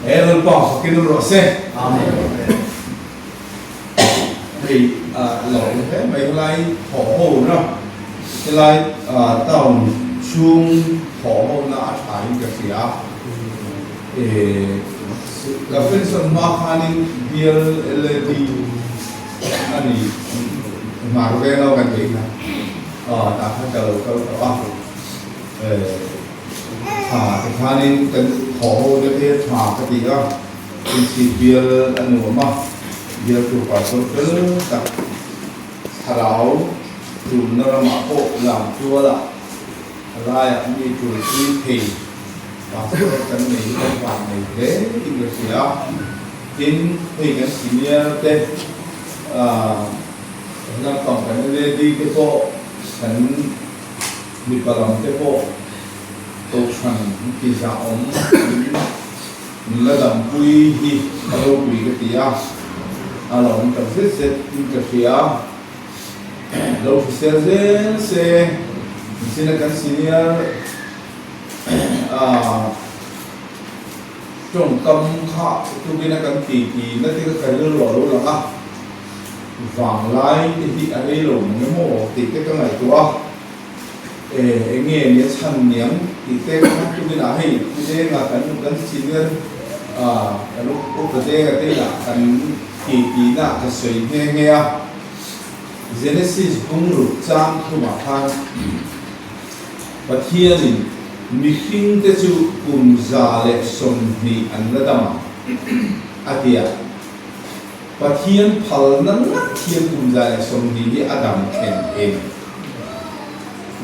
He Lalpa fakin awm rawh se. Amen. Hei lo awm hle mai helai thawh ho na helai town chhung thawh ho na a tha in ka hria ka pension hma khanin bial LAD a ni hmar veng lo kan tih kha tah khan ka lo kal tawh a. Tha ti khanin kan thawh ho te hi tha ka ti a, inchhip bial a nuam a, bialtu pastor fel tak thlarau tulna ramah pawh lam tualah a laiah mi tulpui thei pastor kan nei hi kan van nei hle in ka hria. Tin, hei kan senior te naupang kan lady te pawh kan. Mipa lam te pawh Kohhran ti zah awm in nula dampui hi a ropui ka ti a, a lo awm tak zet zet in ka hria. Lo hrisel zel se, Misina kan senior tawngkam kha tukin a kan ti ti na te kha ka rilru a lo lang a. Vanglai te hi a rei lo mang emaw tih te ka ngaihtuah a, e eng nge nia chhan niang tih te ka han tum inah hei Pu Denga kan kan senior ah kan upa Denga te inah kan ti tihna ka sawi nghe nghe a, Genesis bungruk chang thumah khan Pathianin mihring te chu kum 120 an la dam ang a ti a. Pathian phalna ngat hian kum 120 hi a dam thlen em?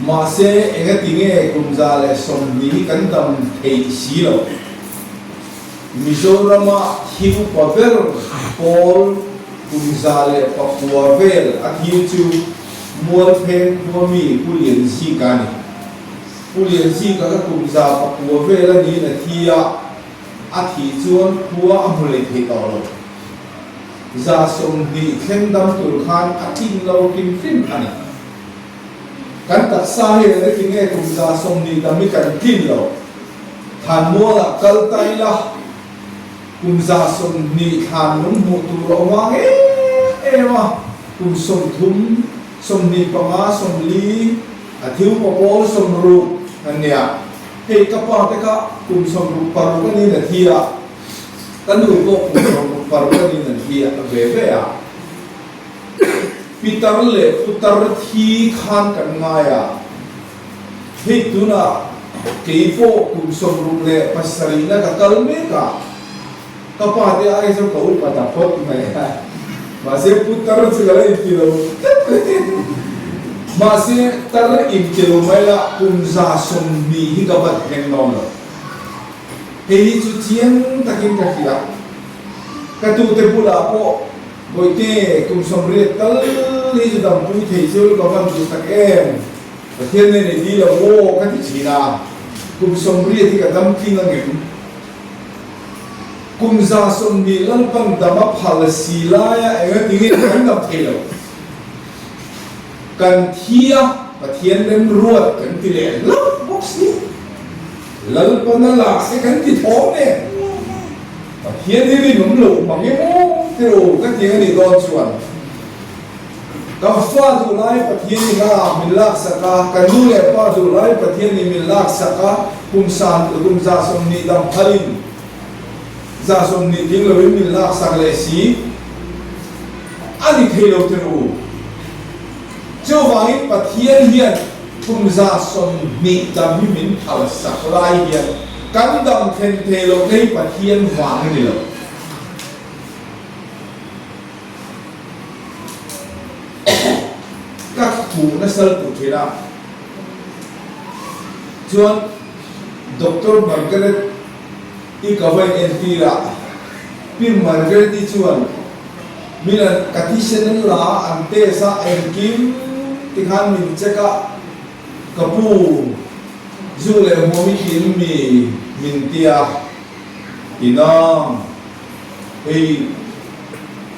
Mahse, engati nge kum 120 hi kan dam theih si lo? Mizorama thi upa ber pawl kum 109 vel a thi chu Mualpheng khua mi Pu Lianzika a ni. Pu Lianzika kha kum 109 vel a niin a thi a. A thih chuan khua a hmu leh thei tawh lo. 120 thleng dam tur khan a tlin lo hrim hrim a ni. Kan taksa hi reng reng nge kum 120 dam hi kan tlin lo. Thlanmualah kal ta ila kum 120 thlan lung hmuh tur a awm ang em em a, kum 30, 25, 40, a thiu papawl 60 an nia. Hei ka pa te kha kum 66 a niin a thi a, ka nu pawh kum 66 a niin an thi a ve ve a. Pitar leh putar thi khan kan ngai a, hei tunah kei pawh kum 67 na ka kal mek a, ka pa te ai chu ka upa ta phawt mai a, mahse putar chu ka la inti lo tlat mai. Mahse tar inti lo mai la kum 120 hi ka bat hleng dawn lo. Hei hi chu chiang takin ka hria. Ka tute bulah pawh Bawihte kum 80 tal hi chu dampui thei chu ka van duh tak em. Pathian nen ei dil lo aw ka ti thin a, kum 80 hi ka dam tling angem? Kum 120 Lalpan dam a phal si laia enga tinge kan dam thei lo? Kan thi a, Pathian remruat kan ti leh hlauh bawk si. Lalpan a lak se kan ti thawm nen. Pathian hi rinawm loh mang emaw tiraw ka ti anih dawn chuan. Ka fa duh lai Pathian in a min laksak a, ka nu leh pa duh lai Pathian in min laksak a, kum san kum 120 dam phalin 120 tling loin min laksak leh si a ni thei lo tir u. Chuvangin Pathian hian kum 120 dam hi min phalsak lai hian kan dam thlen thei lo te hi Pathian vang a ni lo. Ka khuh nasa lutuk thin a, chuan Doctor Margaret i ka va in entir a, Pi Margaret i chuan min an ka thisen an la a, an test a, engkim tikhan min check a, ka pu zu leh hmuam i tih mi min ti a, inang. Hei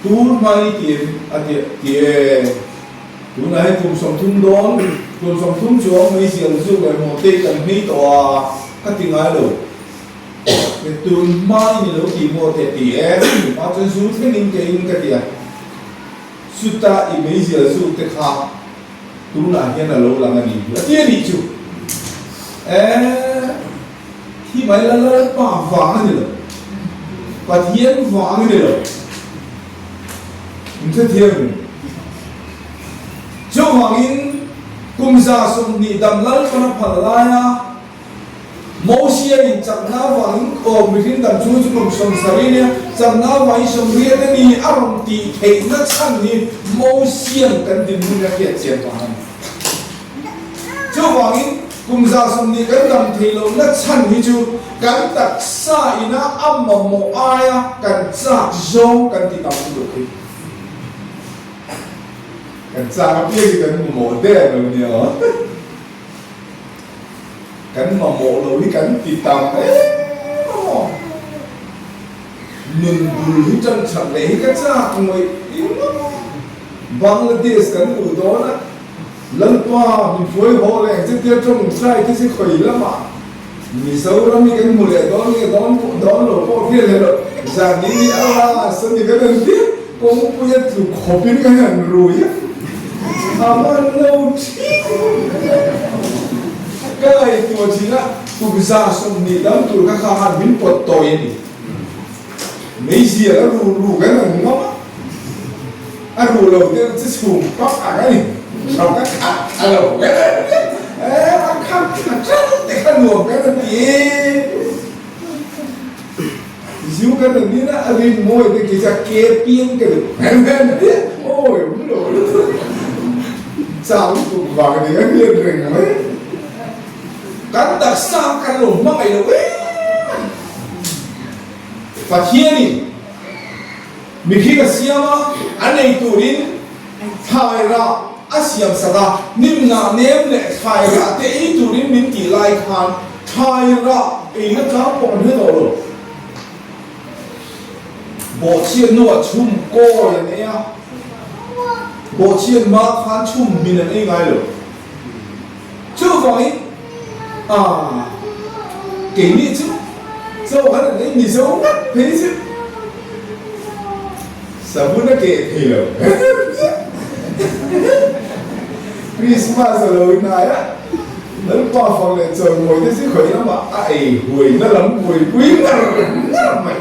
tur hmai ti a ti e. Tunah hei kum 30 dawn, kum 30 chuang mai zial zuk leh hmuh te kan hmei tawh a, ka ti ngai lo. Tun hma in i lo ti maw te ti e, tun hma chuan zu thlengin ka in ka ti a, chuta i meizial zuk te kha tunah hian a lo lang a ni a ti a nih chu. E, thi mai la Lalpa vang a ni lo, Pathian vang a ni lo, in hrethiam. Chuvangin kum 20 dam Lalpan a phal laia Mosia in chakna avangin aw mihring dam chu chu kum 70 nia chakna avangin 80 a ni a rawn tih theihna chhan hi Mosian kan dinhmun a hriat chian vang a ni. Chuvangin kum 20 kan dam theih lohna chhan hi chu kan taksa ina a mamawh aia kan chak zawng kan ti tam lutuk hi. Kan chak apiang hi kan mamawh der lo nia aw. Kan mamawh lo hi kan ti tam em aw. Nun bul hi tan that leh hi ka chak ngawih ringawt. Bangladesh kan luh dawn a, Lalpa min hruai haw reng che tia tawng try te chu khawi lamah Mizoram hi kan hmu leh dawn nge dawn dawn lo pawh hriat leh lo. Zan ni ni a la sani kan han tir kawngpui a tluk khawpin kan han rui a, a man lo thin. Ka ngaihtuah thin a, kum 20 dam tur kha kha han min pawt tawi a ni. Meizial a ru ru kan han ngam a, a ru lo te chu chhum pak ang a ni. Ro ka khat a lo kan han ti a, a khat a ṭang te kha nuam kan han ti. Zu kan han nin a, a rin mawi te khi chu a ke piang ka duh kan han ti a, awi awm lo lutuk. Chang lutuk vang a ni a hriat reng mai. Kan taksa kan lo hmangaih lo em a ni. Pathianin mihring a siam a, a nei turin thlai rah a siam sak a, nimnah nem leh thlai rah te ei turin min tih lai khan thlai rah eina tlang pawh kan hre tawh lo. Bawhchhiat hnuah chhum kawi an ei a, bawhchhiat hma khan chhum hmin an ei ngai lo. Chuvangin a keini chu chaw kan an ei Mizo ngat phei chu savun a keh thei lo. Christmas a lo hnai a, Lalpa fang leh chawimawi te chu khawi lamah a ei huaina lam buaipui ngar ngar mai.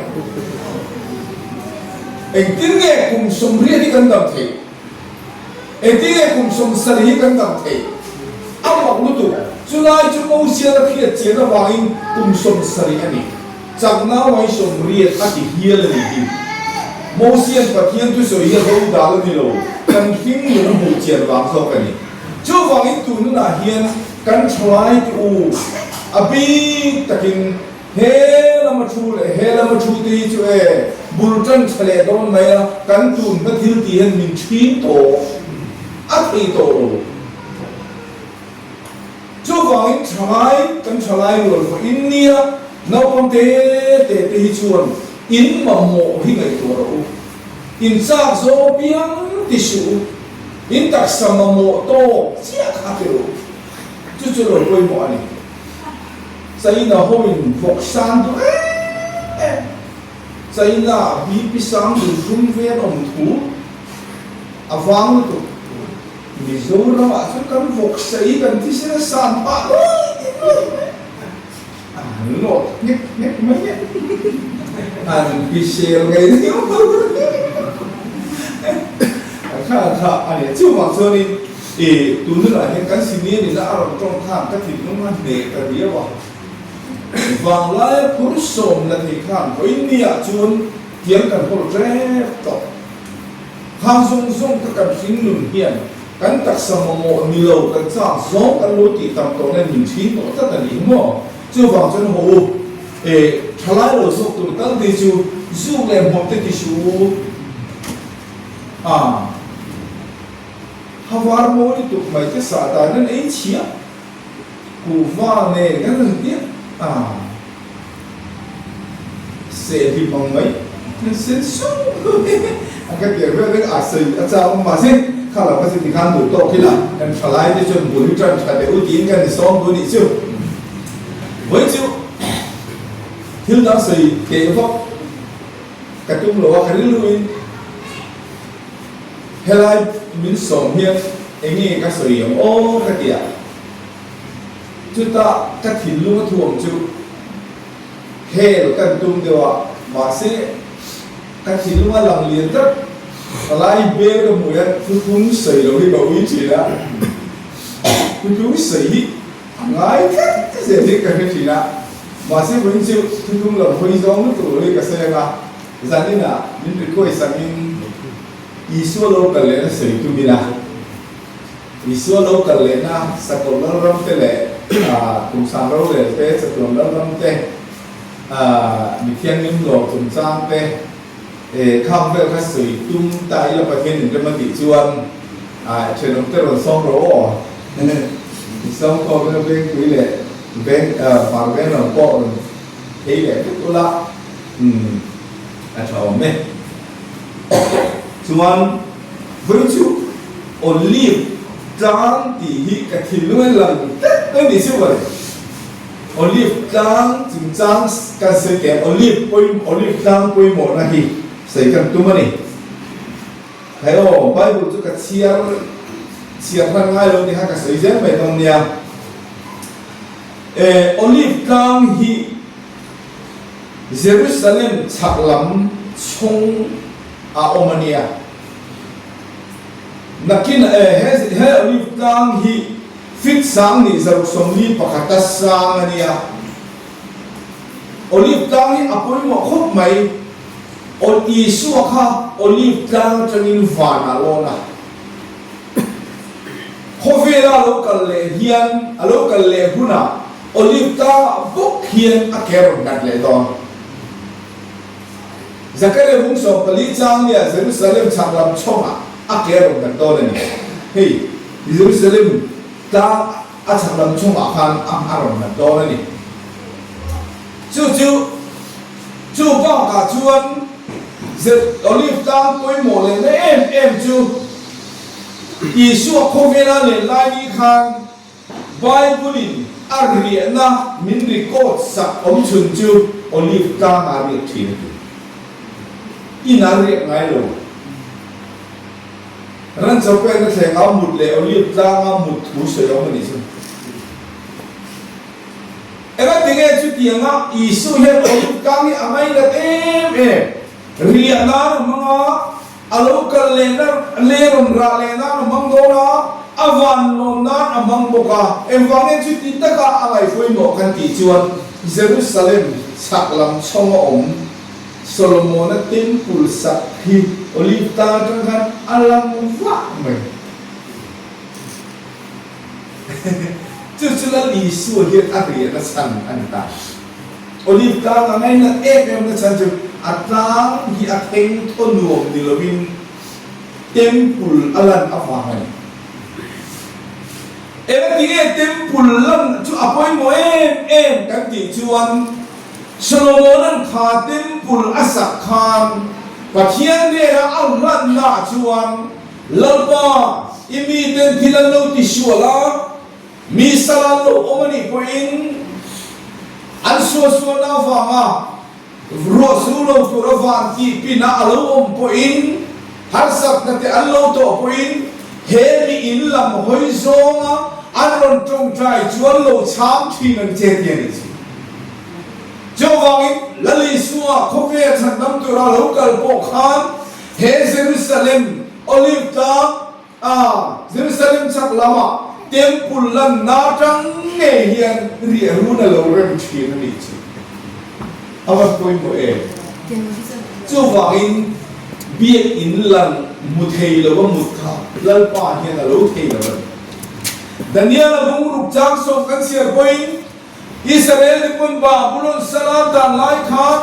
Engtin nge kum 80 hi kan dam theih? Engtin nge kum 70 hi kan dam theih? A mak lutuk. Chulai chu Mosian a hriat chian avangin kum 70 a ni. Chakna uai 80 a ti hial a ni hi. Mosian Pathian thusawi hi a do dal a ni lo, kan hring nun a hmuh chian vang zawk a ni. Chuvangin tun nunah hian kan thalai te u a bik takin He lama thu leh he lama thu te hi chu e bul tan tha leh dawn mai a, kan tun hma thil tih hian min thin tawh a thei tawh lo. Chuvangin thalai kan thalai rual fawh in nia, naupang te te te hi chuan in mamawh hi ngaihtuah rawh u. In chak zawng apiang ti suh u, in taksa mamawh tawk chiah kha ti rawh u. Chu chu lo pawimawh a ni. China hoin vawk sang duh em em. China BP sang dun tum ve an awm thu a vang lutuk. Mizoram ah chuan kan vawk sei kan thisen a san phah luai luai mai. An lawt nghek nghek mai a. An hrisel ngei ngei Kha kha a ni. Chuvang chuanin I tun hunah hian kan senior nihna a rawn tawng khan ka thinlung a hneh ta riau a. Vanglaia phur sawm la thei khan vawinia chuan tiang kan hawl tep tawh. Khang zawng zawng kha kan hring nun hian kan taksa mamawh ni lo kan chak zawng kan lo tih tam tawh nen min thin tawh tlat a ni hi maw? Chuvang chuan haw u, e thalai lo zawk tur tal te chu zuk leh hmawm te ti suh u. A. Havar mawi lutuk mai te sah dan an ei chhia, kuhva nen kan han ti a, seh hlim ang mai an sen sung a ka tir vel vek a sawi a chau ang mahse kha lo kha chu tikhan duh tawk ila kan thalai te chuan bul hi tan tha deuh tiin kan insawm duh anih chu vawi chu. Thil dang sawi teh vak ka tum lo a, ka rilruin helai min sawm hian eng nge ka sawi ang aw ka ti a. Chutah ka thinlung a thuam chu hel kan tum deuh a, mahse ka thinlung a lang lian tlat. Palai hmel ka hmuh hian thuthlung sawi lo hi ka ui thin a, thuthlung sawi hi a ngai tlat zel hi ka hre thin a, mahse vawiin chu thuthlung lam hawi zawng lutuk lo hi ka sawi ang a, zaninah min request angin Isua lo kal lehna sawi tum ila. Isua lo kal lehna Sakawlh Lalram te leh Kumsang Rorel te, Chatuan Lalram te, Mithianghlim lawm chungchang te khang vel kha sawi tum ta ila Pathian in rem a tih chuan thenawm te rawn sawm rawh aw. Sawm khawm ila Vengpui leh Veng Hmar Veng lam pawh rawn phei leh vek ula a tha awm e. Chuan vawi chu Olive tlang tih hi ka thinlung a lang tlat mai ni chu mawle. Olive tlang chungchang kan sawi teh ang, Olive pawi Olive tlang pawimawhna hi sawi kan tum a ni. Hei aw, Bible chu ka chhiar chhiar hlan ngai lo tih kha ka sawi zel mai dawn nia. Eh, Olive tlang hi Jerusalem chhak lam chhung a awm a nia. Nakin he he Olive tlang hi fit sang nih 41 a sang a nia. Olive tlang hi a pawimawh khawp mai. Isua kha Olive tlang atangin vanah lawn a. Khawvela a lo kal leh hian, a lo kal leh hunah Olive tlangah bawk hian a ke rawn nghat leh dawn. Zakaria bung 14 chang nia Jerusalem chhak lam chhawngah a ke rawn nghat dawn a ni. Hei, Jerusalem tlang a chhak lam chhawngah khan a a rawn nghat dawn a ni. Chu chu, chu bakah chuan Olive tlang pawimawh lehna em em chu Isua khawvela len lai ni khan Bible-in a riahna min record sak awm chhun chu Olive tlanga riak thin a ti. Ina riak ngai lo. Ran chaw pekna thlenga mut leh Olive tlanga mut thu sawi awm a nih chu. Engatinge chutianga Isua hian Olive tlang hi a ngainat em em? Riah nan a hmang a. A lo kal lehna leh rawn rah leh nan a hmang dawn a, a van lawm nan a hmang bawk a. Engvang nge chuti taka a ngaihpawimawh kan tih chuan Jerusalem chhak lam chhawng a awm Solomona Temple sak hi Olive tlang atang khan a lang vah mai. Chu chu Lal Isua hian a riahna chhan a ni ta. Olive tlang a ngainat em em na chhan chu a tlang hi a theng thaw nuam ni lovin Temple a lan avang a ni. Engati nge Temple lan chu a pawimawh em em kan tih chuan Solomona'n kha Temple a sak khan Pathian hnena a hlannaah chuan Lalpa, i miten thil an lo ti sual a, mi sal an lo awm a nih pawhin an suahsualna avanga ruah su lo tur a van tih pinah a lo awm pawhin harsatna te an lo tawh pawhin he mi in lam hawi zawnga an rawn tawngtai chuan lo chhang thin ang che tih a nih chu. Chuvangin Lal Isua khawvel chhandam tura lo kal pawh khan He Jerusalem Olive tlang a Jerusalem chhak lama Temple lanna atang ngei hian riah run a lo rem thin a nih chu. A va pawimawh em? Chuvangin biakinn lan hmu thei lo a mut kha Lalpa hian a lo thei lo a ni. Daniel-a bungruk chang sawm kan chhiar pawhin Israel te pawn Babulon sala dan lai khan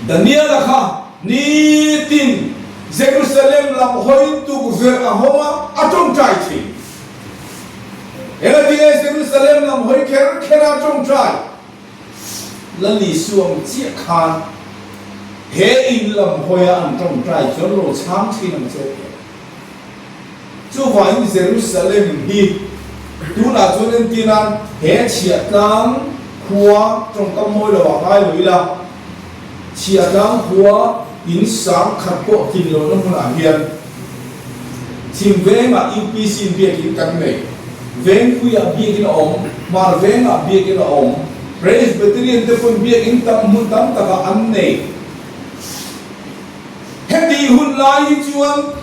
Daniela kha nitin Jerusalem lam hawi tukverh a hawng a, a tawngtai thin. Engatinge Jerusalem lam hawi kher kher a tawngtai? Lal Isua ang chiah khan he in lam hawia an tawngtai chuan lo chhang thin ang che tih a. Chuvangin Jerusalem hi tunah chuan entir nan he chhiah tlang. khua tawngkam mawi lo ah ngai lo ila, Chhiahtlang khua in sang khat pawh tlin lohna hmunah hian Chhim vengah UPC in biakin kan nei. Vengpuiah biakin a awm, Hmar vengah biakin a awm. Presbyterian te pawn biakin tam hmun tam takah an nei. Heti hun lai hi chuan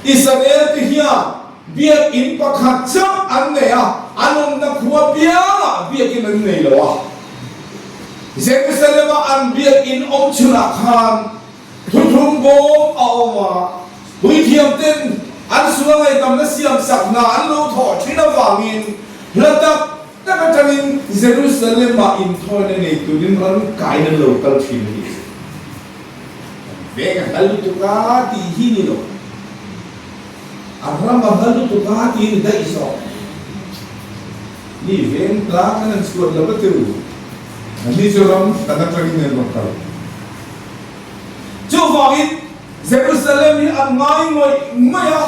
Israel te hian Biakinn pakhat chauh an nei a, an awmna khua piangah biakinn an nei lo a. Jerusalem-a an biakinn awm chhunah khan thuthlung bawm a awm a, puithiamten an sual ngaihdamna siamsak hna an lo thawh thin avangin hla tak tak atangin Jerusalem-ah inthawina nei turin ran kaiin an lo kal thin a ni. Kan veng a hla lutuk a tih hi ni lo. A ram a hla lutuk a tih ni daih zawk. Ni veng tlang an an chhuat lo a tiu. Ni chu ram kan atangin an rawn kal. Chuvangin Jerusalem hi an ngai ngawih ngawih a,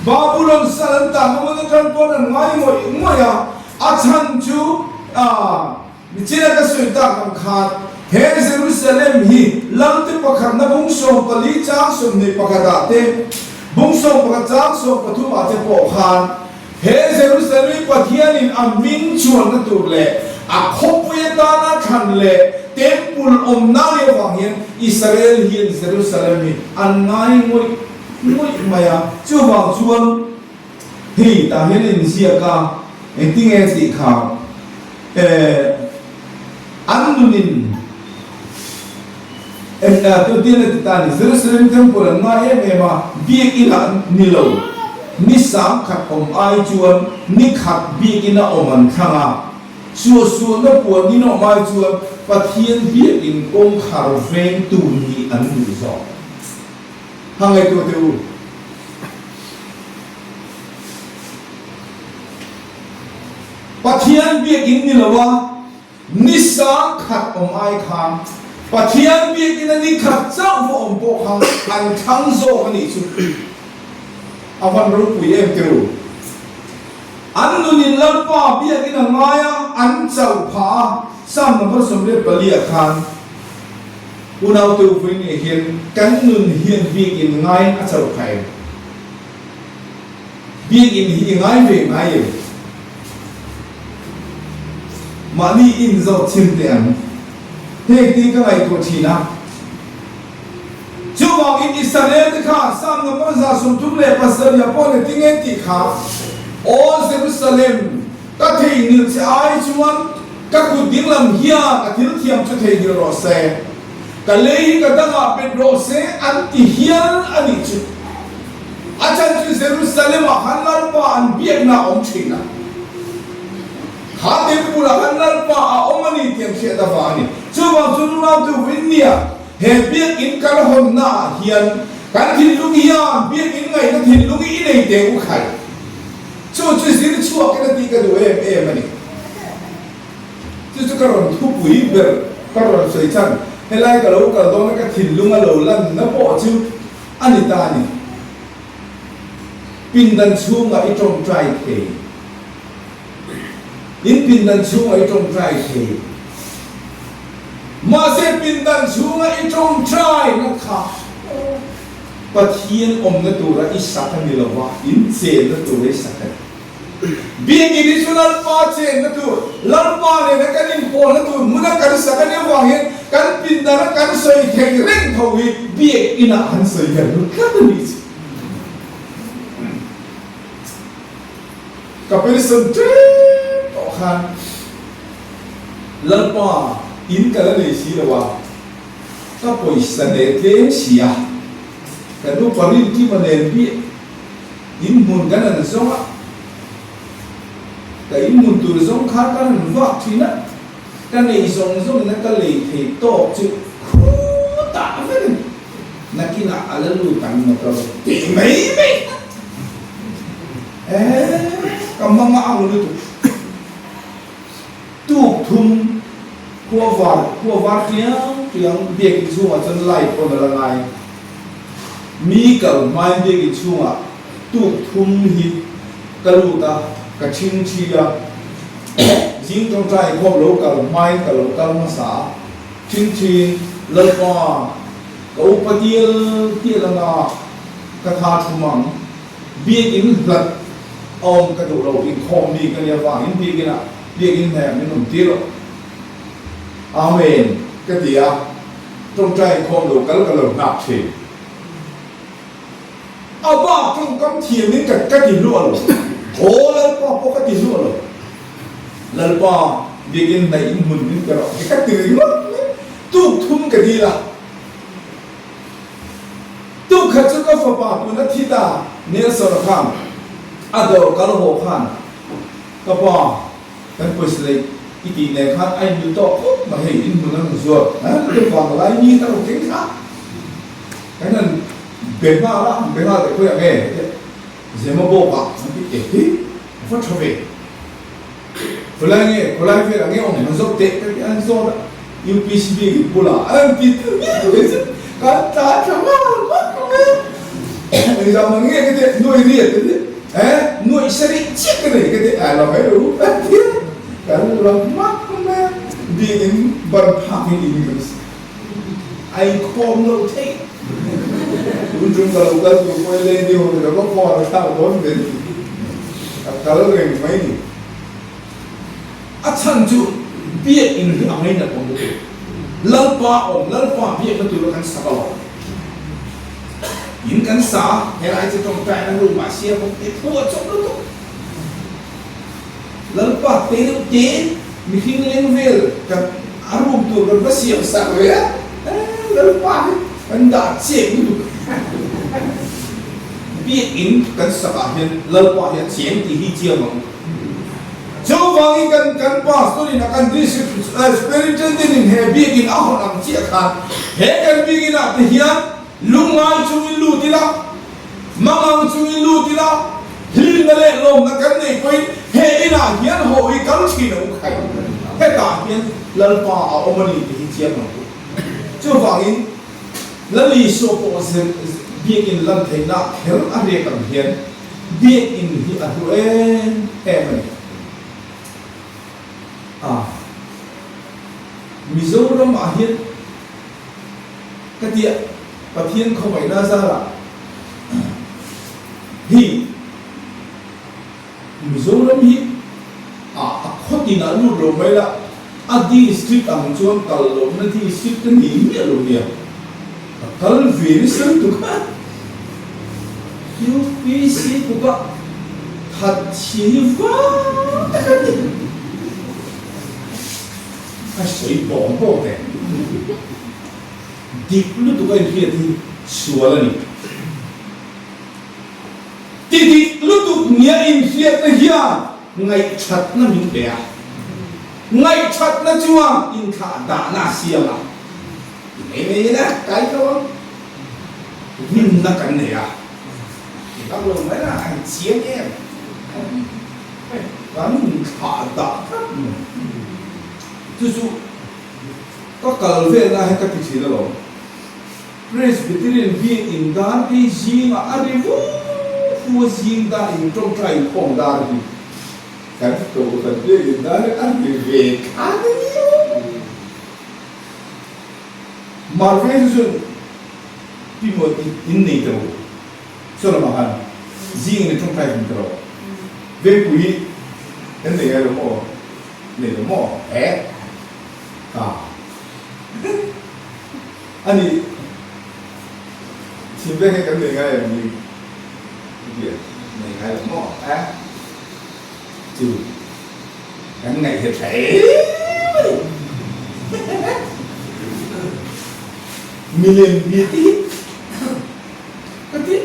Babulon sal an tan hmang atang pawn an ngai ngawih ngawih a, a chhan chu Nichina ka sawi tak ang khan he Jerusalem hi Lalte pakhatna bung 14 chang 21 ah te, bung 11 chang 13 ah te pawh khan he Jerusalem hi Pathianin a hming chuanna tur leh a khawpui atana thlan leh temple awmna leh avang hian Israel hian Jerusalem hi an ngai ngawih ngawih mai a. Chuvang chuan Hei tah hian a inziak a, engtinge tih kha eh an nunin tutian a ti ta a ni. Jerusalem Temple an ngai em em a, biakinah ni lo, ni 10,000 awm ai chuan ni khat biakina awm an thlang a, suahsuahna puan in awm ai chuan Pathian biakin kawngkhar vengtu nih an duh zawk. Ha ngaihtuah teh u. Pathian biakinn ni lo a, ni 10,000 awm ai khan Pathian biakinn a ni khat chauh va awm pawh kha an thlang zawk a nih chu. A van ropui em teh u. An nunin Lalpa biakinn a ngai a, an chauh phah a, Psalm number 24 ah khan, Unaute uvawi ngei hian kan nun hian biakinn ngaiin a chauh phah em? Biakinn hi i ngai ve ngai em? Mahni in zawh chim teh ang. Heng ti ka ngaihtuah thin a. Chuvangin Israel te kha Psalm number 137 pawh ni tinge tih kha, Aw Jerusalem, Ka theihnghilh che ai chuan ka kut dinglam hian a thil thiam chu theihnghilh rawh se, ka lei hi ka dangah bet rawh se an ti hial a nih chu. A chhan chu Jerusalem-ah khan Lalpa an biakna a awm thin a, kha temple-ah khan Lalpa a awm a ni tih an hriat avang a ni. Chuvang chu nunau tu Rinnia, he biakinn kal hawnnaah hian kan thinlung hian biakinn ngaihna thinlung i nei teh u khai. Chu chu zir chhuak in a tih ka duh em em a ni. Chu chu ka rawn thupui ber ka rawn sawi chhan. Helai ka lo kal dawn a ka thinlung a lo lanna pawh chu a ni ta a ni. Pindan chhungah i tawngtai thei. In pindan chhungah i tawngtai thei. Mahse pindan chhunga i tawngtai na kha. Pathian awmna tura i sak a ni lo va, in chenna tura i sak a ni. Biakinn hi chu Lalpa chenna tur, Lalpa nena kan inpawlna tur hmuna kan sak a nih avang hian kan pindana kan sawi theih reng tho hi biakinah han sawi hian hlu tlat a nih chu. Ka pension ṭep tawh khan Lalpa in ka la nei si lo a. Ka pawisa leh tlem si a, ka nu Parin Kima nen hi in hmun kan han zawng a, ka in hmun tur zawng kha kan han vak thin a, ka nei zawng zawng ina ka lei thei tawk chu khutah vek a ni, nakinah a la lut ang motor tih mai mai kha eh ka mang a ang lutuk. Tuk thum khua var khua var tiang tiang biakinn chhungah chuan light on a la ngai. Mi kal hmain biakinn chhungah tuk thum hi ka lut a, ka thing thi a. Zing tawngtai inkhawm lo kal hmain ka lo kal hmasa a, Ṭhingṭhin, Lalpa, ka upa tial tial anga ka tha thum ang, biakinn hlat a awm ka duh lo, inkhawm mi ka nia vangin biakinah biakinn hnaihah min awm tir rawh. Amen, ka ti a, tawngtai inkhawm lo kal ka lo nghak ṭhin. A bak tawngkam thiamin ka ka ti hluah lo. Aw Lalpa pawh ka ti hluah lo. Lalpa biakinn hnaih in hmun min pe rawh hi ka ti ringawt mai. Tuk thum ka dil a. Tuk khat chu ka fapa tun a thi ta Nelson a khan a dawr kal haw khan ka pa kan pawisa lei i tih nen khan a inmil tawh khawp mai hei in hmun a rawn zuar te vang lai ni a rawn keng thla. Kan han be nghal a, han be nghal teh khawiah nge teh Zemabawk ah an ti teh hi a va tha ve. Khawlai nge khawlai velah nge awm han zawh teh ka ti a, an zawt a UPC bik in bulah an ti ta miah mai chu kan tla tha nghal hmak mai a. Engzah man nge ka ti nuai riat ka ti eh nuai sarih chiah ka nei ka ti a lo mai lo an ti a, kan la hmak mai a bik in ban phak in in kan A inkhawm loh theih. Tun tum ka lo kal tur pawh hi lady ho te lo va phone a thlak dawn ve ni. Ka kal reng mai ni. A chhan chu biakinn hi a ngainat awm lutuk. Lalpa awm, Lalpa biakna tura kan sak alawm. In kan sa a, helai chu tawngtaina room ah siam awm tih thu a chawp lutuk. Lalpa te deuh te mihring leng vel kan a room tur kan va siam sak ve a, Lalpa hi kan dah chek lutuk. Biakinn kan sak ah hian Lalpa hi a cheng tih hi chiang ang. Chuvangin kan kan pastor in a kan district superintendent in he biakinn a hawn ang chiah khan he kan biakinn ah te hian Lungngai chungin lut ila, mangang chungin lut ila, hlimna leh lawmna kan nei pawhin he inah hian haw hi kal thin a u khai. Hetah hian Lalpa a awm a ni tih hi chiang ang u. Chuvangin Lal Isua pawh biakinn lan theihna kher a riak ang hian biakinn hi a hlu em em a ni. A Mizoramah hian. Ka tia Pathian khawngaihna zarah hi Mizoram hi a a khaw tinah lut lo mai la, a district ang chuan kal lohna district ka nei miah lo nia, ka kal ve nasa lutuk a, UPC tukah that chhia hi vang tak a ni. A sawi tawng tawk e. Dik lutuk a inhriat hi sual a ni. Ti dik lutuk nia inhriatna hian ngaihthatna min pe a. Ngaihthatna chuan inthlah dahna a siam a. Ti mai mai ila kai tho ang. Rinna kan nei a. Ti vak lo mai la, a inchiang em? Kan inthlah dah tlat mai. Chu chu ka kal vel lai hian ka ti thin alawm. Presbyterian biakinn dar phei zingah a ri vu vu a zing dar in tawngtai inkhawm dar hi kan kohhran biakinn dar hi a ri ve khan a ni o. Marve chu chuan Timothy in nei ta ru. Saw lamah khan zing in tawngtai hmun ta rawh. Vengpui kan nei ngai lo maw? Nei lo maw? He ka a ni thin veng hi kan nei ngai em ni? Bia nei ngai lo maw? He chu kan ngaih hi tha em a ni. Milem bia te hi Ka ti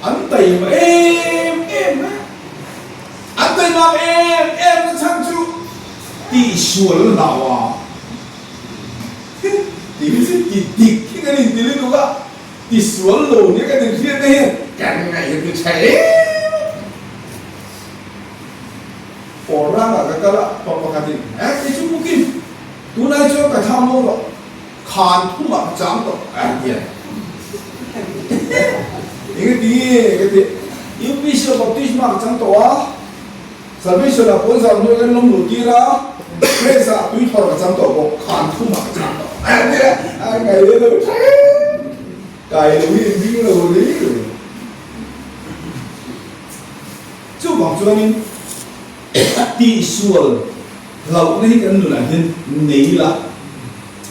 an taima em em mai a, an taimak em em na chhan chu tihsual hlau a, tih hi chu ti dik hi kan inti lutuk a, tisual lo nia kan inhriat te hian kan ngaih ti tha em a. Awrangah ka kal a, pa pakhatin, Eh kei chu Pukin, tunai chuan ka thang maw rawh. Khan thumah ka chang tawh a ti a. Eng a ti nge ka ti? UPC ah baptisma ka chang tawh a. Salvation ah puan zau hnuai kan lawm luh tir a, press ah tui thawr ka chang tawh bawk, khan thum ah ka chang tawh. A ngai leh lo thleng. Kai lo hi in ring lo rei rei. Chuvang chuanin tihsual hlauhna hi kan nunah hian nei ila,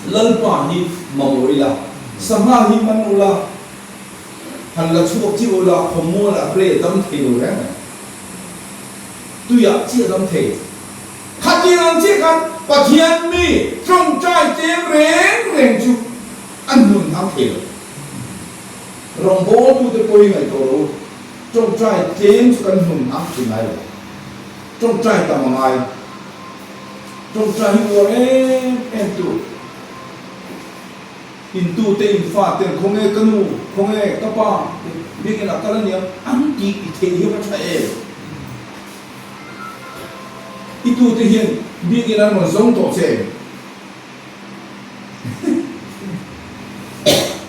Lalpa hi mamawh ila, sangha hi man ula, han la chhuak chiah ula, khawmualah rei a dam thei lo reng mai. Tuiah chiah a dam thei. Khatiang ang chiah khan Pathian mi tawngtai tlem reng reng chu a hnun hang thei lo. Rawngbawltute pawh hi ngaihtuah lo u. Tawngtai tlem chu kan hnun hang thei ngai lo. Tawngtai tam a ngai. Tawngtai hi uar em em tu. Intute in fa ten khawnge ka nu, khawnge ka pa te biakinn ah kal a niang an tih i theih hi va tha em? I tute hian biakinn an rawn zawng tawh che em?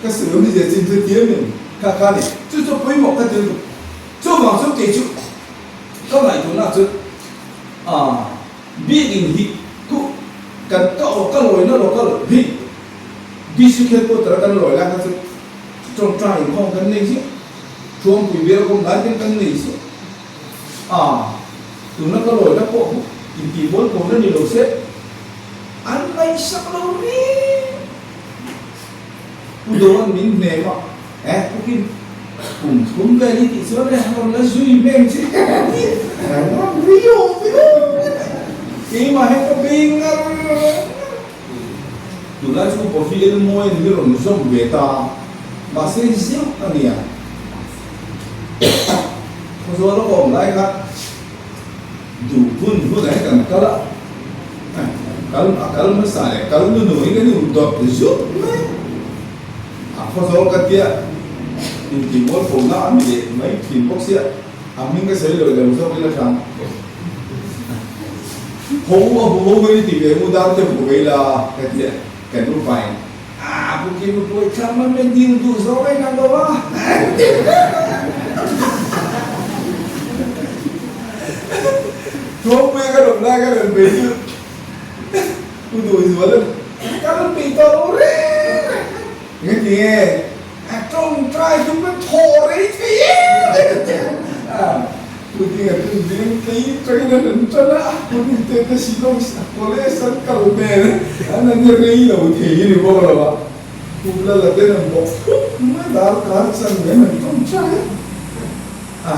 Ka sawi awm zia chin chu thiam em? Kha kha ni. Chu chu pawimawh ka ti lutuk. Chuvang chuan kei chu ka ngaihtuahna chu ah biakinn hi ku kan ka aw ka lawina local hi district headquarter a kan lawi lai kha chu tawngtai inkhawm kan nei ziah. Thuampui bial kawm lai ten kan nei ziah. Ah tuna ka lawina pawh intihbual pawn a ni lo se. An ngaihsak lo reng. Pu Doan min hnem a, eh Pukin kum thum vel hi tih chuan eh rawn la zui hmeng che rawn ri awm viau keimah hian ka bei ngar ngar. Tunlai chu Coffee en mawi an hi rawn zawm ve ta a, mahse zeuh a nia. Khawzawl a ka awm lai kha. Duh hun hun ah kan kal a, kal a kal hmasa leh kal nu nu in kan in dawt zut mai a, khawzawl ka tia intih mual fo na a ni leh mai thin bawk sia, a hming ka sawi lo lo zawk ila tha ang. Ho a bu ho hi ti ve ngu dar te bu vei la ka tia kan upa in a bu ki bu pawih thlang mai mai dil duh zawk a inang lo a. Thuampui ka rawn lai ka rawn bei chu u duh zual a ni. Ka rawn bei tawh lo reng reng. Engati nge a tawngtai chu ka thaw rei thei em em. Pudding a tun ding tlei tangin an rawn tan a, pudding te te Shillong college an kal nen an an rei lo thei a ni bawk lo a. Pu Lala ten an bawk thut mai dar kar chan nen an tawngtai a.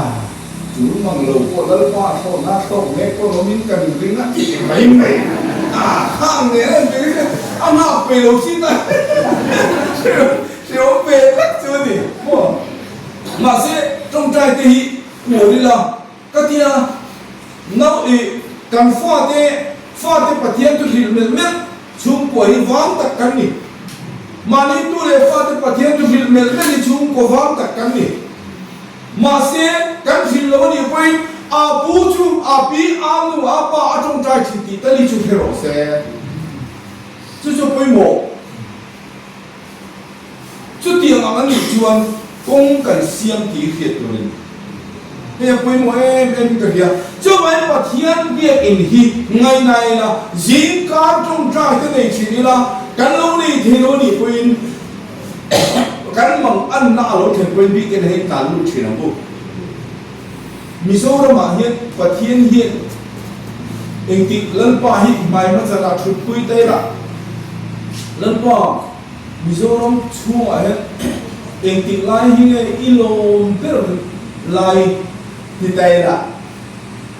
Chu mang lo pawh Lalpa a thlawhna a thlawk mek pawh lawmin kan ring a tih mai mai a khang nen an ti a nghak pe lo chin a hreawm ve tak chu a ni maw. Mahse tawngtai te hi uar ila ka tia nau i kan fate fate Pathian chu hrilh melh melh chhungkua hi vang tak kan ni. Mahni tu leh fate Pathian chu hrilh melh melh hi chhungkua vang tak kan ni. Mahse, kan hrilh lo a nih pawhin a pu chu a pi, a nu, a pa a tawngtai thin tih tal hi chu hre rawh se. Chu chu pawimawh. Chutiang ang a nih chuan kawng kan siam tih hriat tur a ni. Hei a pawimawh em em in ka hria. Chuvangin Pathian biakinn hi ngaina ila, zingkar tawngtai te nei thin ila, kan lo nei thei lo a nih pawhin, Kan mang anna a lo thlen pawhin bik en hei tlan lut thin ang u. Mizoramah hian Pathian hian engtik Lalpa hi hmai hmachana thutpui ta ila, Lalpa Mizoram chhungah hian engtik lai hi nge i lawm ber lai ti ta ila,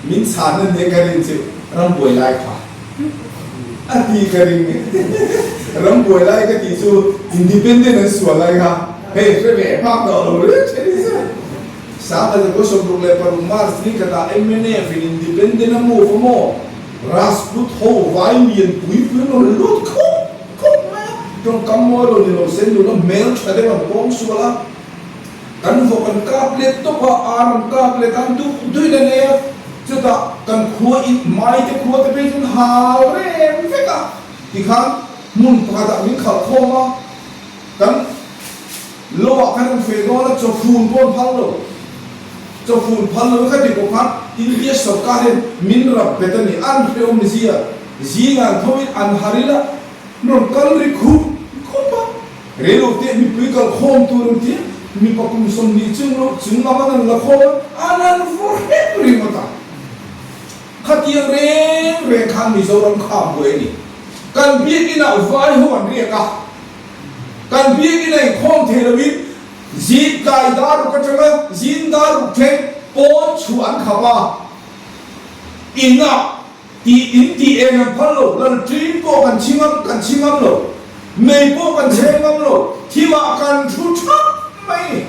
min chhanna nia ka rin chu rambuai lai kha. A ti ka ring rambuai lai ka tih chu independent an sual lai kha hei hre ve phak tawh lo reng thin i se. 1966 March ni khatah mnf in independent a move a maw Rajput ho vai lian pui pui an rawn lut khup khup mai a, tawngkam mawi lo ni lo se nula hmel tha deuh an pawng sual a, Kan vawk an kap let tawp a, ar an kap let a, an duh duhin an ei a, chutah kan khua in mai te khua te phei chu an hal reng vek a, tikhan hmun pakhatah min khalh khawm a, kan lo ah khan an feh dawn a, chawfun pawh an phal lo. Chawfun phal lo kha ti pawh khan India sorkar hian min rap bet a ni. An hrehawm zia zingah an tho in an har ila rawn kal ri khup khup a. Reilo te mipui kal khawm tur an ti a, mipa kum 20 chung lo chung lam an an la khawm a, an an vur hrep ringawt a. Khatiang reng reng khan Mizoram kha a buai a ni. Kan biakinn ah vai ho an riak a, kan biakinn a inkhawm thei loin zing tlai dar ruk atanga zing dar ruk thleng pawn chhuah an khap a, inah tih in tih eng an phal lo, lalṭin pawh kan chhi ngam kan chhi ngam lo, mei pawh kan chheng ngam lo, thimah kan thu thap mai a ni.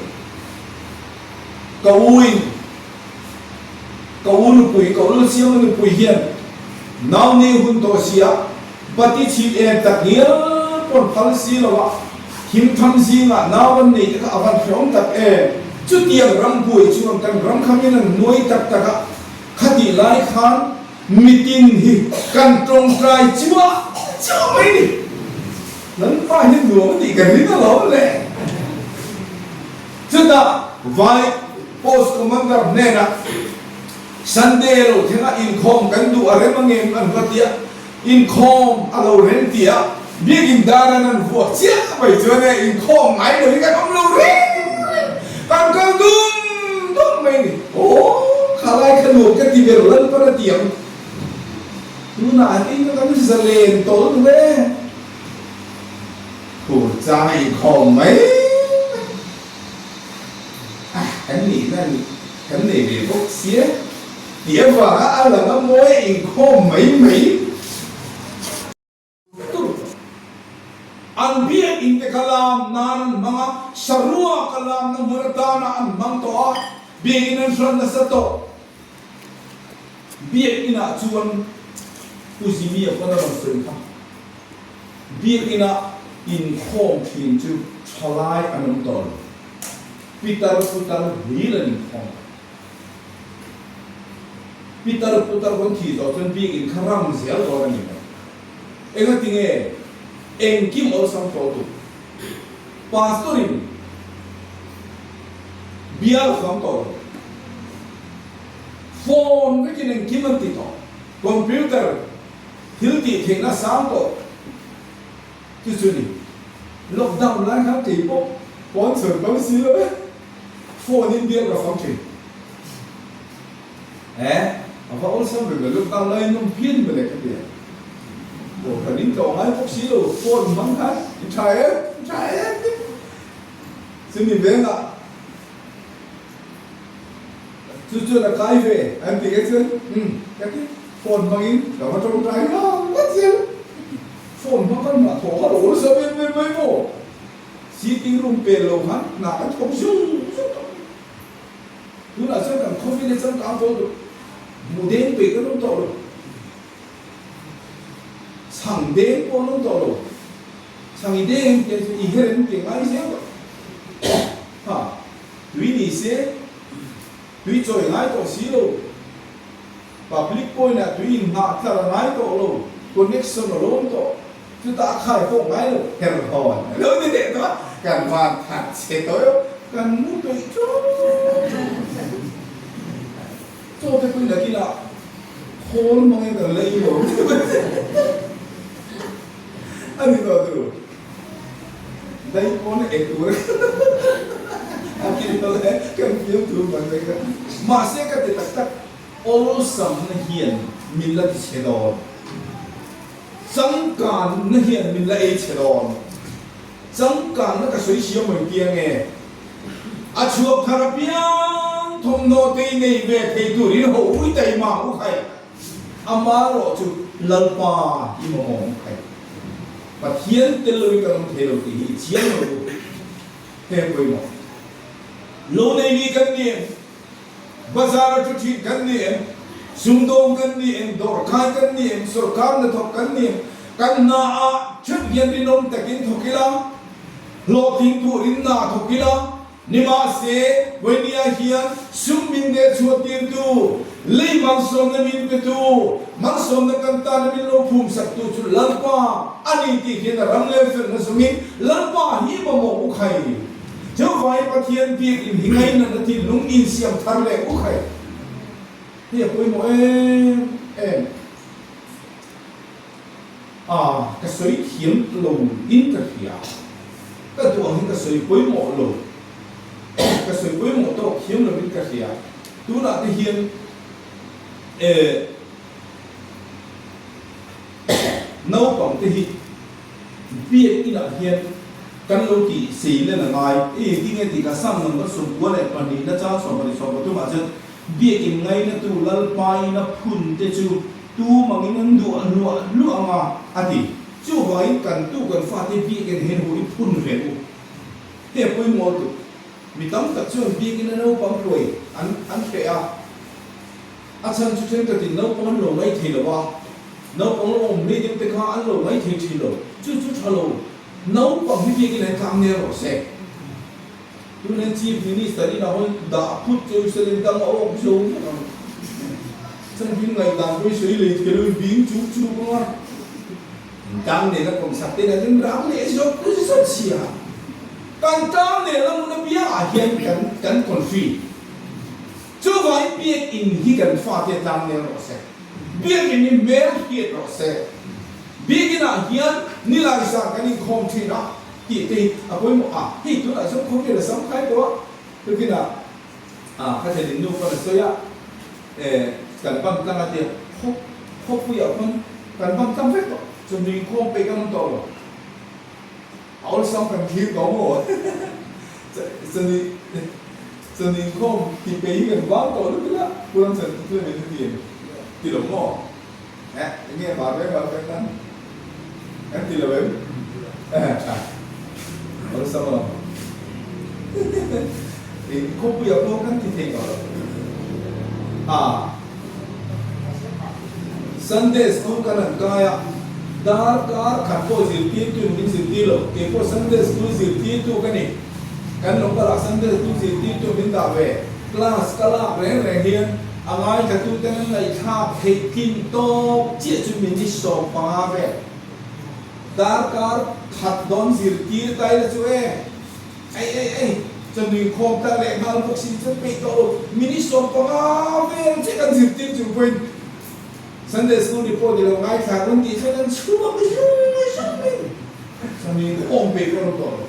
Ka u in. Ka u nupui, ka u Siama nupui hian nau nei hun tawh sia, bati chhit em tak ngial pawn phal si lo a, thimtham zingah nau an nei te kha a van hrehawm tak em. Chutiang ram buai chuan kan ram kha min an nuai tak tak a, khatih lai khan mitin hi kan tawngtai chuah chuah mai ni. Lalpa hi nuam a tih ka ring alawm le. Chutah Vai Post Commander hnenah Sunday lo thlengah inkhawm kan duh a rem angem an va ti a, inkhawm a lo rem ti a, biakin dar an an vuak chiah mai chuan e inkhawm ngai lo hi kan awm lo reng reng, kan kal dum dum mai ni. Aw khalai kha nuam ka ti ber Lalpan a ti ang. Tunah hian kan zalen tawh lutuk e. Phur chang a inkhawm mai mai a, kan nihna a nih kan nei ve bawk sia tih avanga a lang a mawi a inkhawm mai mai tur. An biakinn te kha lam nan an hmang a, saruak a lamna hmun atana an hmang tawh a, biakinn an hran nasa tawh. Biakinn ah chuan Pu Zimia pawn a rawn sawi kha. Biakinn ah inkhawm thin chu thalai an awm tawh lo. Pitar putar hlir an inkhawm tawh. Pitar putar hawn thih zawh chuan biakinn kha ram zel dawn a ni mai. Engatinge engkim awlsam tawh duh? Pastor in bial a fang tawh lo. Phone vekin engkim an ti tawh. Computer thil tih theihna sang tawh chu chu ni. Lockdown lai khan kei pawh pawn chhuan kal si lo e. Phone in biak ka fang thin. Eh, a va awlsam ve mai lockdown lai in nawm phian mawle ka ti a. Aw kan in tlawh ngai bawk si lo phone hmang khan i tha em, i tha em chumi vengah Chu chuan a kai ve an ti nge chuan umm ka ti phone hmangin ka va tawngtai nghal ngawt zel. Phone hmang khan hna thawh kha lo awlsa em em mai maw? Sitting room pel lo khan hna kan thawk zung zung tawh. Tunah chuan kan khawvel hi changkang tawh duh hmuh deng peih kan awm tawh lo. Chhang deng pawh an awm tawh lo. Chhang i deng tih chu i her em tih ngai zel tawh. Ha. Tui ni se, tui chawi ngai tawh si lo. Public point ah tui in nghah tlar a ngai tawh lo, connection a lawm tawh, chutah a khai pawh ngai lo, her hawn a lo ni leh tawh a, kan van that chhe tawh emaw, kan mu peih ṭawk ṭawk. Chaw te pawhin a kil ah khawl hmangin kan la ei lo a ni tawh tur. Dai pawn a ek tur a kil lo e, kan fiam tur mai mai kha. Mahse ka ti tak tak, awlsamna hian min la ti chhe dawn. Changkanna hian min la ei chhe dawn. Changkanna ka sawi siam mai tia nge? A chhuak thar apiang thawmhnaw te i nei ve thei turin ho ui taima u khai. Amaherawh chu Lalpa i mamawh ang khai. Pathian tel loin kan awm thei lo tih hi i chiang lo u. He pawimawh. Lo nei mi kan ni em? Bazar a thu thin kan ni em? Sumdawng kan ni em? Dawrkai kan ni em? Sorkar hnathawk kan ni em? Kan hna ah theuh hian rinawm takin thawk ila, hlawhtling turin hna thawk ila, Nimahse, Wenia hian sum min deh chhuah tirtu, lei malsawmna min petu, malsawmna kan tana min lo phum saktu chu Lalpa a ni tih hian a ram leh felna zawngin Lalpa hi mamawh u khai. Chuvangin. Pathian biakinn hi ngainat a thinlung insiam thar leh u khai. Hei a pawimawh em em a, ka sawi thiam lo in ka hria. Ka duh ang hi ka sawi pawimawh lo, ka sawi pawimawh tawk thiam lo in ka hria. Tunah te hian eh naupang te hi biak inah hian kan lo tih sei len a ngai. Hei tinge tih kha Sam number 92 na chang 12 13 ah chuan Biakin ngainatu Lalpain a phun te chu tu mangin an duah hluah hluah ang a, a ti. Chuvangin kan tu kan fate biakin hian hu i phun ve u. Hei a pawimawh lutuk. Mi tam tak chuan biakin a naupang hruai an an hreh a. A chhan chu thenkhatin naupang an lo ngaih thei lo a, naupang lo awm hlei deuh te kha an lo ngaih thei thin lo. Chu chu tha lo. Naupang hi biakin an tlang ner rawh se. Tuna Chief Minister in a hawn dah phut chu Salim dang a awk zo vek ang. Changpin ngaihdan pawh i sawi lei thei lo i bing chuk chuk ang a. Tlang nen a kawmsak te nen in rak leh zawt zawt si a. Kan tlang nen a hmun apiangah hian kan kan confi. Chuvangin biakinn hi kan fate tlang nen rawh se. Biakinn hi hmel hriat rawh se. Biakinn ah hian nilai zan kan inkhawm thin a. Tih te hi a pawimawh a, hei tunah chuan khawvel a sam khai tawh a, tukinah ah ka thlenin nu pawn a sawi a, eh kan ban tlang a tia, khaw khawpuiah pawn kan ban tlang vek tawh, chawhnu inkhawm peih kan awm tawh lo, a awlsam kan thlir tawh maw chawhnu chawhnu inkhawm tih peih hi kan vang tawh lutuk a, Pu Ramchhan chu tlem in a ti em ti lo maw? Eh, enge mar veng mar veng nan kan ti lo em? Eh, tha. Awlsam alawm. In khawpuiah pawh kan ti thei tawh lo. Ah. Sunday school kan han kai a, darkar khat pawh zirtirtu in min zirtir lo. Kei pawh Sunday school zirtirtu ka ni. Kan local ah Sunday school zirtirtu min dah ve. Class ka lak reng reng hian A ngaithlatuten an ngaihthlak theih tlin tawk chiah chu minute 15 vel. Darkar khat dawn zirtir ta ila chu e, ei ei ei, chuan inkhawm tak leh nghal bawk si chuan peih tawh lo, minute 15 vel chiah kan zirtir chung pawhin Sunday School report i lo ngaithla rawn tih chuan an chhuak zung zung mai. Chuan inkhawm peih pawh an awm tawh lo.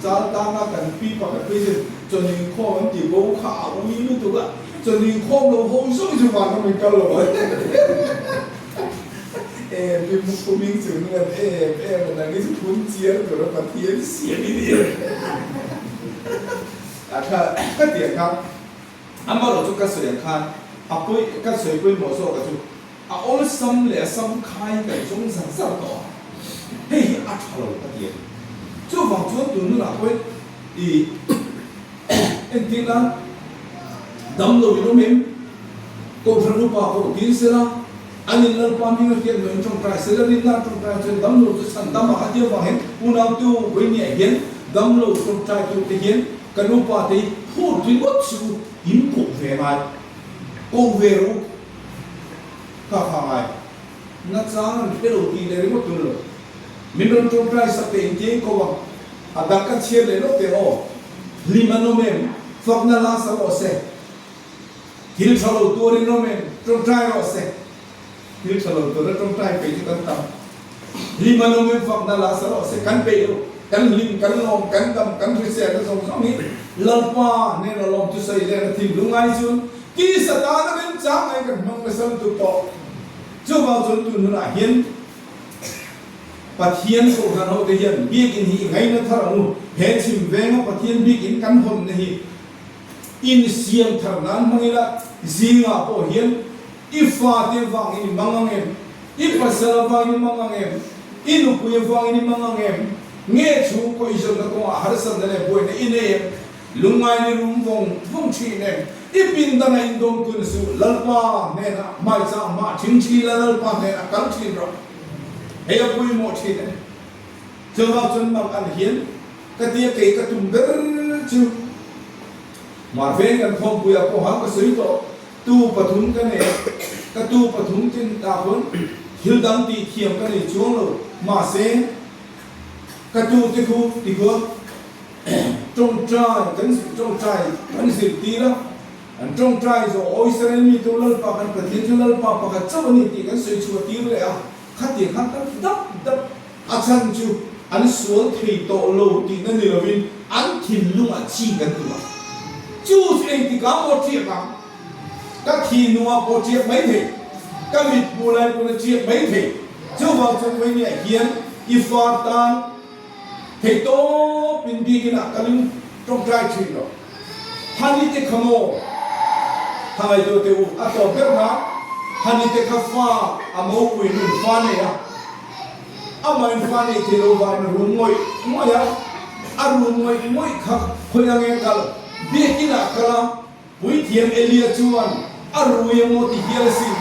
Chal tanga kan pi pakhat phei chuan chaw inkhawm an ti bo kha a ui lutuk a, chaw inkhawm lo ho zawng chu van ram in kal lo a em pi pu hming chu nung an em em a nang hi chu phun chiar tur a Pathian siam i ni a tha ka ti ang kha amaherawh chu ka sawi ang khan a pawi ka sawi pawimawh zawk a chu A awlsam leh a sam khai kan zawng zar zar tawh a, hei hi a tha lo ka ti a ni. Chuvang chuan tun nunah pawhin i entir nan damlo in awm em? Kohhran upa pawh dil sela, an in Lalpa hming a hriat loin tawngtai sela, rinna an tawngtai chuan damlo chu chhan dam a a tia vang hian unautu vawinia hian damlo tawngtai turte hian kan upa te hi phut ringawt chu in koh ve ngai, koh ve rawh u. Ka kha ngai na chang an hre lo tih leh ringawt tur lo. Min rawn tawngtai sak teh inti ko a, a dang ka chhiar leh lawk teh aw. Hlim an awm em? Fakna la sa rawh se. Thil tha lo tuar in awm em? Tawngtai rawh se. Thil tha lo tura tawngtai peih chu kan tam. Hlim an awm em? Fakna la sa rawh se. Kan peih lo. Kan hlim, kan lawm, kan dam, kan hrisel na zawng zawng hi Lalpa hnena lawm thusawi leh na thinlung ai chuan Tisa tana remchang ai kan hmang nasa lutuk tawh. Chuvang chuan tun hunah hian Pathian Kohhran hote hian biakinn hi i ngaina thar ang u. He chhim venga Pathian biakinn kan hawnna hi insiam thar nan hmang ila, zingah pawh hian i fate vangin i mang ang em? I pasal avangin i mang ang em? I nupui avangin i mang ang em? Nge chhungkaw i zawmna kawngah harsatna leh buaina i nei em? Lungngai ni rum vawng vawng thin em? I pin danga indawm kun suh, Lalpa hnenah hmaichang hmah thin thin la, Lalpa hnenah kal thin rawh. Hei a pawimawh thin em? Chuvang chuan mang an hian ka tia kei ka tum ber chu Marveng kan khawmpuiah pawha ka sawi tawh, tu pathum ka nei a, ka tu pathum tin tah khawn thil dang tih thiam ka nei chuang lo, mahse ka tu te khu tikhuan. Ṭawngṭai kan ṭawngṭai kan zirtir a, an ṭawngṭai zawh aw Israel mi tu Lalpa kan Pathian chu Lalpa pakhat chauh a ni tih kan sawi chhuah tir leh a, khatiang khan kan ti dap dap. A chhan chu an sual thei tawh lo tihna ni lovin an thinlungah chi kan tuah a, chu chu engtikah pawh ṭiak ang, ka thinlungah pawh ṭiak mai thei, ka mithmuh lai pawn a ṭiak mai thei. Chuvang chuan Vawinia hian i fa tan Theihtawp in biakin ah kalin tawngtai thin lo. Hani te kha maw? Ha ngaihtuah teh u, a tawp ber na Hani te kha fa a mopui nun fa nei a, amah in fa nei thei lo vangin a rum ngawih ngawih a, a rum ngawih ngawih kha khawi ange kal biakin ah kal a, Puithiam Elia chuan a rui emaw ti hial a sin.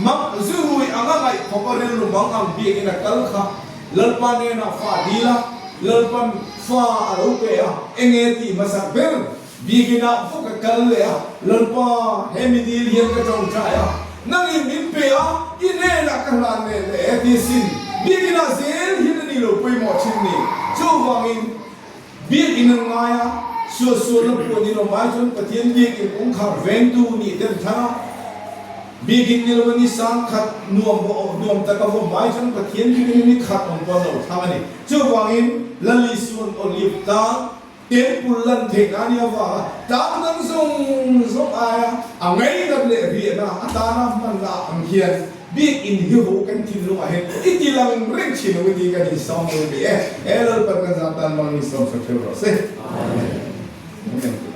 Mak zu rui anga ngaih khawp a rilru mang ang biakin a kal kha. Lalpa hnenah fa a dil a, Lalpan fa a lo pe a, enge tih hmasak ber biakinah bawk a kal leh a, Lalpa he mi dil hian ka tawngtai a, nangin min pe a, i hnenah ka hlan leh leh e ti a sin. Biakinah zel hian a ni lo pawimawh thin ni. Chuvangin. Biakinn an ngai a, suahsualna puan in awm ai chuan Pathian biakinn kawngkhar vengtu nih te an thlang a. Biakinn ni lo a ni sang khat nuam nuam tak a vawm ai chuan Pathian biakinn a ni khat awm pawh an lo thlang a ni. Chuvangin Lal Isua'n Olive tlang temple lan theihna a nih avanga tlang dang zawng zawng aia a ngainat leh riahna atana hmanna ang hian Biakinn hi ho kan thinlungah hian i ti lang reng thin lo i ti kan insawm dawn ni e. He Lalpan kan zah tan mang insawm sak theuh rawh se. Amen. Amen.